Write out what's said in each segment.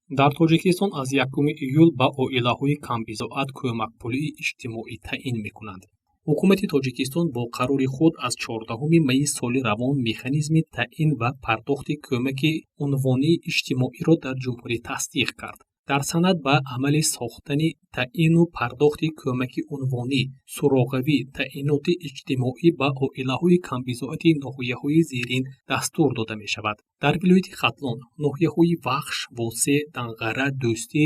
Дар Тоҷикистон аз 1 июл ба оилаҳои камбизоат кӯмакпулии иҷтимоӣ таъин мекунанд. Ҳукумати Тоҷикистон бо қарори худ аз 14 майи соли равон механизми таъин ва пардохти кӯмаки унвонии иҷтимоиро дар ҷумҳурӣ тасдиқ кард. Дар санад ба амали сохтани таъину пардохти кӯмаки унвонӣ, суроғавӣ, таъиноти иҷтимоӣ ба оилаҳои камбизоати ноҳияҳои зерин дастур дода мешавад. Дар вилояти Хатлон ноҳияҳои Вахш, Восеъ, Данғара, Дӯстӣ,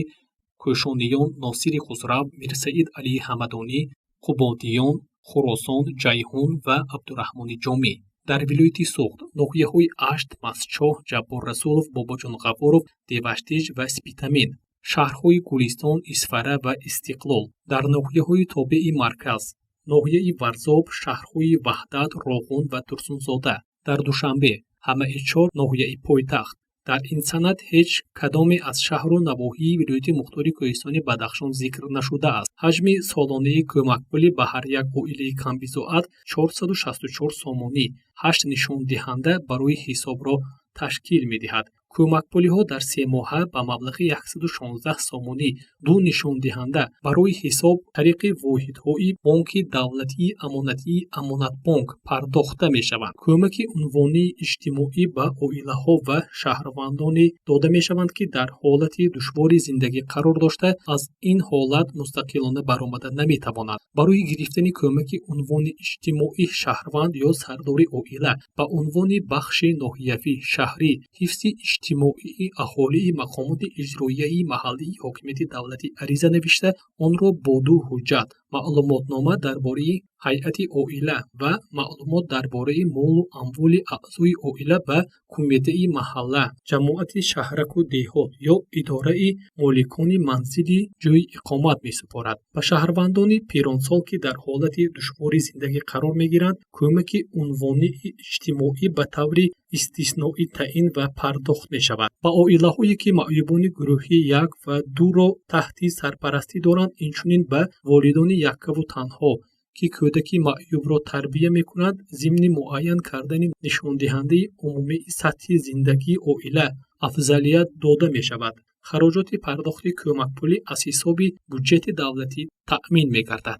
Кӯшониён, Носири Хусрав, Мирсаид Алии Ҳамадонӣ, Қубодиён, Хуросон, Ҷайҳун ва Абдураҳмони Ҷомӣ. Дар вилояти Суғд ноҳияҳои Ашт, Мастчоҳ, Ҷаббор Расулов, Бобоҷон Ғафуров, Деваштич ва Спитамен, шаҳрҳои Гулистон, Исфара ва Истиқлол. Дар ноҳияҳои тобеи марказ ноҳияи Варзоб, шаҳрҳои Ваҳдат, Роғун ва Турсунзода. Дар Душанбе ҳамаи чор ноҳияи пойтахт. Дар ин санад ҳеҷ кадоме аз шаҳру навоҳии вилояти мухтори Кӯҳистони Бадахшон зикр нашудааст. Ҳаҷми солонаи кӯмакпулӣ ба ҳар як оилаи камбизоат 464 сомонӣ, ҳашт нишондиҳанда барои ҳисобро ташкил медиҳад. Кӯмакпулиҳо дар семоҳа ба маблағи 116 сомонӣ, ду нишондиҳанда барои ҳисоб тариқи воҳидҳои Бонки давлатии амонатии Амонатбонк пардохта мешаванд. Кӯмаки унвонии иҷтимоӣ ба оилаҳо ва шаҳрвандоне дода мешаванд, ки дар ҳолати душвори зиндагӣ қарор дошта, аз ин ҳолат мустақилона баромада наметавонанд. Барои гирифтани кӯмаки унвони иҷтимоӣ шаҳрванд ё сардори оила ба унвони бахши ноҳиявӣ, шаҳрӣ ҳифзи иҷтимоии аҳолии мақомоти иҷроияи маҳаллии ҳокимияти давлатӣ ариза навишта, онро бо ду ҳуҷҷат: маълумотнома дар бораи ҳайати оила ва маълумот дар бораи молу амволи аъзои оила ба кумитаи маҳалла, ҷамоати шаҳраку деҳот ё идораи моликони манзили ҷойи иқомат месупорад. Ба шаҳрвандони пиронсол, ки дар ҳолати душвори зиндагӣ қарор мегиранд, кӯмаки унвонии иҷтимоӣ ба таври истисноӣ таъин ва пардохт мешавад. Ба оилаҳое, ки маъюбони гурӯҳи як ва дуро таҳти сарпарастӣ доранд, инчунин ба волидони яккаву танҳо, ки кӯдаки маъюбро тарбия мекунанд, зимни муайян кардани нишондиҳандаи умумии сатҳи зиндагии оила афзалият дода мешавад. Хароҷоти пардохти кӯмакпулӣ аз ҳисоби буҷети давлатӣ таъмин мегардад.